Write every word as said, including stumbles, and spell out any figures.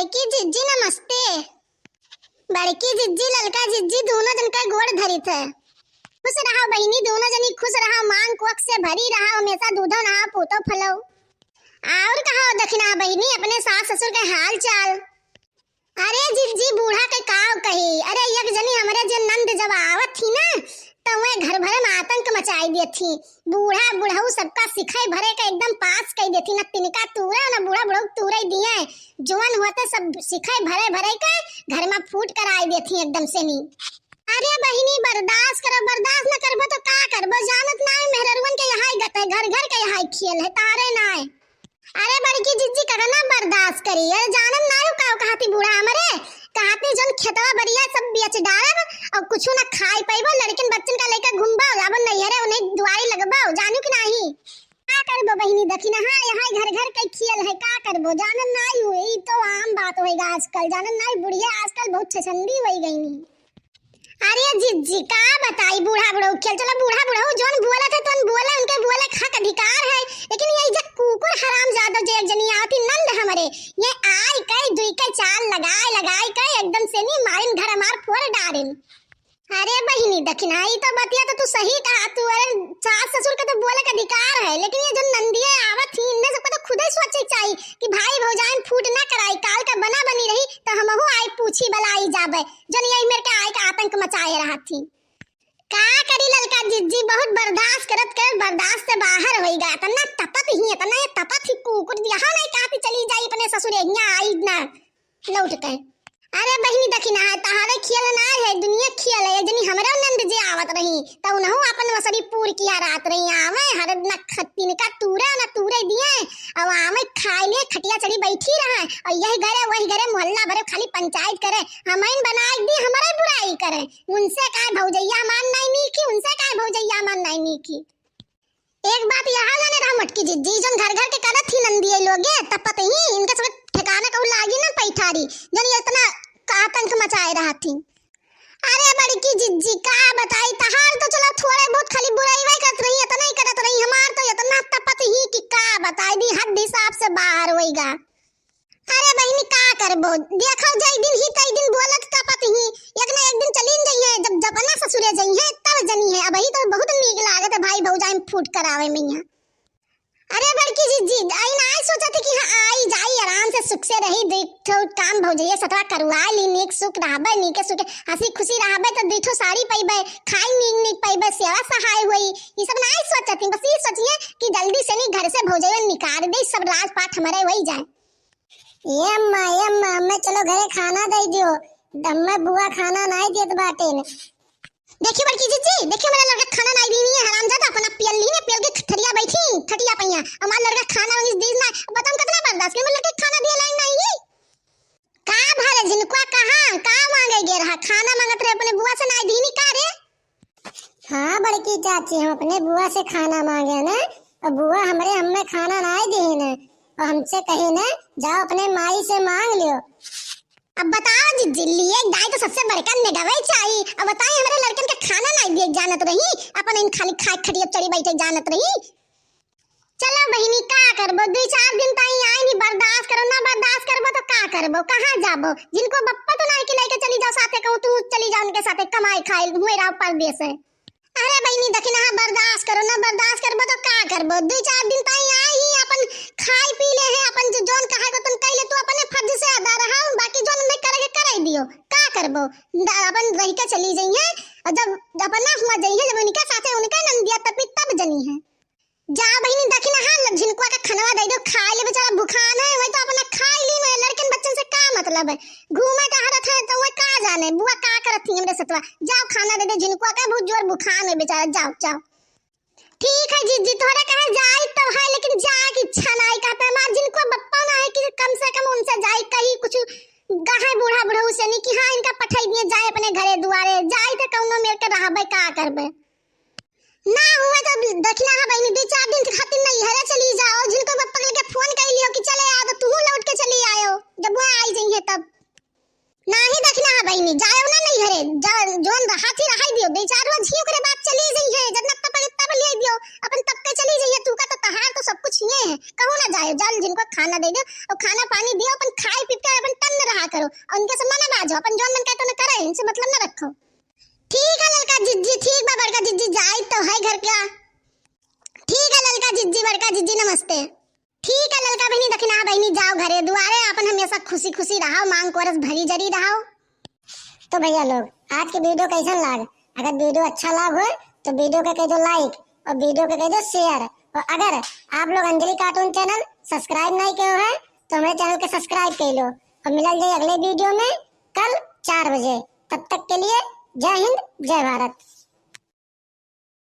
बड़की जिज्जी नमस्ते। बड़की जिज्जी, ललका जिज्जी, दोनों जन का गोड़ धरित है। खुश रहा बहिनी, दोनों जनी खुश रहा, मांग कोख से भरी रहा, हमेशा दूधो नहा पूतो फलो। और कहा दखिना बहिनी, अपने सास ससुर के हाल चाल? अरे जिज्जी, बूढ़ा के काव कही। अरे एक जनी हमरे जे नंद जब आवत थी ना, त वह घर भरे में आतंक मचाई देत थी। बूढ़ा बुढ़ऊ सबका सिखई भरे के एकदम पास कई देत थी, न तिनका तूरे न बूढ़ा बुढ़ऊ तूरे दिए। जवन होते सब सिखई भरे भरे के घर में फूट कराई देत थी एकदम से नी। अरे बहिनी, बर्दाश्त करो, बर्दाश्त न करबो तो का करबो, जानत ना है मेहररुअन के यहाँ गत है, घर घर के यहाँ खेल है, तारे ना है। अरे बड़की जिज्जी, कतना बर्दाश्त करी? अरे जानत नायू का कहती बूढ़ा हमरे, कहती जौन खेतवा बरिया सब बेच डालब और कुछ ना खाए पैबो, लड़किन बच्चन का लेकर घूमबो, जाबो नैहरे उन्हें दुआरी लगबो, जानू कि नाही? का करबो बहिनी, दखिना हाँ, यहाँ घर घर के खेल है, का करबो, जानत नायू, ई तो आम बात होइगा आजकल, जानत नायू, बुढ़िया आजकल बहुत छछंदी होई गई नी। अरे जिज्जी, का बताई, बूढ़ा बुढ़ऊ खेल। चलो, बूढ़ा बुढ़ऊ जौन बोलत है, तौन बोले, उनके बोले के हक अधिकार है, लेकिन ये जे कुकुर हरामजादा जे एक जनी आवती नंद हमरे, ये आई के दुई के चाल लगाए लगाए के एकदम से नी मारिन, घर हमार फोड़ डारिन। अरे बहिनी, दखिना, ई तो बतिया तो तू सही कहा तू। अरे सास ससुर के तो बोले के अधिकार है, लेकिन ये जो नंदिया आवत ही, इनने सबको तो खुदे सोचे के चाही कि भाई भौजाइन फूट ना कराई, काल का बना बनी रही तो हमहू आई पूछी बलाई जाबे। जन यही मेर के आए के आतंक मचाए रहत थी। का करी ललका जिज्जी, बहुत बर्दाश्त करत करत बर्दाश्त से बाहर होइगा। इतना तपत ही, इतना ये तपत ही कुकुर, यहाँ नहीं कहती चली जाई अपने ससुरे, यहाँ आई ना लौट के। अरे बहिनी, दखिना है, तहारे खेल ना है, दुनिया खेल है। एक जनी हमरे नंद जे आवत रही, त उनहु अपन वसरी पूर किया रात रही। आवे हर न खत्ती का तूरे न तूरे दिए, अब आवे खाए लिए खटिया चढ़ी बैठी रहे, और यही घरे वही घरे मोहल्ला भरे खाली पंचायत करे, हमइन बनाए दी, हमरे बुराई करे। उनसे काहे भौजैया मान नाई नीकी, उनसे काहे भौजैया मान नाई नीकी। एक बात यहाँ जाने रहा मोटकी जिज्जी, जौन घर घर के करत ही नंदिये लोगे, तब पता ही इनके सब ठिकाना कहूँ लागी ना पैठारी, जौन ये इतना आतंक मचाए रहत ही। अरे बड़की जिज्जी, का बताई, तहार तो चलो थोड़े बहुत खाली बुराई वाई करत रही, इतना ही करत रही, हमार तो इतना तपत ही कि का बताई दी, हद हिसाब से बाहर होइगा। अरे बहिनी, का करबो, देखो जई दिन ही तई दिन बोलत तपत ही, एक ना एक दिन चली न जइहे, जब जपना ससुरे जइहे तब जनी है। अबही तो बहुत नीक लागत है भाई भौजाई में फूट करावे में यहाँ। अरे बड़की जिज्जी, आई ना आई सोचत कि हाँ आई जाई, आराम से सुख से रही, दुई ठो काम भौजैया सतवा करवा ली, नीक सुख रहबे, नीके सुख हंसी खुशी रहबे तो दुई ठो साड़ी पइबे, खाई नीक नीक पइबे, सेवा सहाय होई, ये सब ना आई सोचत ही, बस ये सोचिए कि जल्दी से नी घर से भौजैया निकाल दे, सब राजपाट हमारे होई जाए। ए अम्मा, ए अम्मा, अम्मा, चलो घरे खाना दे दियो। अम्मा, बुआ खाना नाई देत बाटेन। देखी बड़की जिज्जी, देखी हमारे लड़का खाना नाई दीनी है, हरामजादा अपना पियल ली ने, पियल के खटिया बैठी, खटिया पहिया। हमार लड़का खाना मांगी दीस ना, बताऊं कितना बर्दाश्त के, हमारे लड़के खाना दिए लाइन नाई है। का भरे झिनकुआ कहाँ, का मांगे गे रहा, खाना मांगत रहे अपने बुआ से नाई दीनी का रे? हाँ बड़की चाची, हम अपने बुआ से खाना मांगे न, और बुआ हमरे हमें खाना नाई दीन, और हमसे कही न, "जाओ अपने माई से मांग लियो।" अब बताओ जिज्जी, लिए दाई तो सबसे बड़का निगवे चाही। अब बताई हमरे लड़कन के खाना नाई दिए जानत रही, अपन इन खाली खाए खटिया चढ़ी बैठे जानत रही। चलो बहिनी, का करबो, दुई चार दिन ताई आई नी, बर्दाश्त करो ना, बर्दाश्त करबो तो का करबो, कहाँ जाबो? जिनको बप्पा तो ना है कि लेके चली जाओ साथे, कहूँ तू चली जाओ उनके साथे, कमाई खाई हुए रहो परदेस है। अरे बहिनी, देखी ना, बर्दाश्त करो ना, बर्दाश्त करबो तो का करबो, दुई चार दिन ताई आई ही, अपन खाई पी ले है, अपन जो जौन कहा को तुम कह ले, तू अपने फर्ज से अदा रहा, बाकी जौन उन्हें करे के करे दियो, का करबो, द-, अपन रह के चली जाइए, और जब अपना हुआ जाइए, जब उनके साथे उनके नंदिया तपी तब जनी है। जा बहिनी, देखी ना, हाँ, झिनकुआ का खनवा दे दो, खाए ले बेचारा भुखान है, वही तो अपना खाए ली, मैं लड़कन बच्चन से का मतलब है, घूमे टहरत है तो वह का जाने, बुआ का करत थी हमरे सतवा, जाओ खाना दे दो झिनकुआ का, बहुत जोर भुखान है बेचारा, जाओ, जाओ। ठीक है जिज्जी, तोहरा कहे जाई तो है, लेकिन जाए की इच्छा ना है, कहते हमार झिनकुआ बप्पा ना है कि कम से कम उनसे जाई, कहीं कुछ गहे बूढ़ा बुढ़ऊ से नहीं कि हाँ, इनका पठाई दिए जाए अपने घरे दुआरे, जाई तो कौनो मेर के रहबे, का करबे। ना हुआ तो देखना है बहिनी, दो चार दिन खातिर नैहरे चली जाओ, जिनको बप्पा के फोन कर लियो कि चले आओ, तो तू लौट के चली आयो, जब वह आई जाइए तब। ना ही देखना है बहिनी, जाओ ना नैहरे, जा, जौन रहा थी रहाई दियो, दो चार रोज ही ओकरे बाद चली जाइए, जब नत्ता पड़े तब ले दियो, अपन तब के चली जाइए, तू का तो तहार तो सब कुछ ये है, कहूँ ना जाओ, जाओ जिनको खाना दे दो और खाना पानी दियो, अपन खाए पी के अपन टन करो, और उनके से मना बाझो, अपन जौन मन कहते ना करे, इनसे मतलब ना रखो। ठीक है ललका जिज्जी, ठीक बा बड़का जिज्जी, जाई तो है घर का। ठीक है ललका जिज्जी, बड़का जिज्जी, नमस्ते। ठीक है ललका बहिनी, दखिना बहिनी, जाओ घरे दुआरे, अपन हमेशा खुशी खुशी रहो, मांग कोरस भरी जरी रहो। तो भैया लोग, आज के वीडियो कैसन लाग? अगर वीडियो अच्छा लाग हो तो वीडियो के कह दो लाइक और वीडियो के कह दो शेयर। और अगर आप लोग अंजलि कार्टून चैनल सब्सक्राइब नहीं किए हो है तो हमारे चैनल के सब्सक्राइब कर लो। और मिलल जाए अगले वीडियो में कल चार बजे। तब तक के लिए जय हिंद, जय भारत।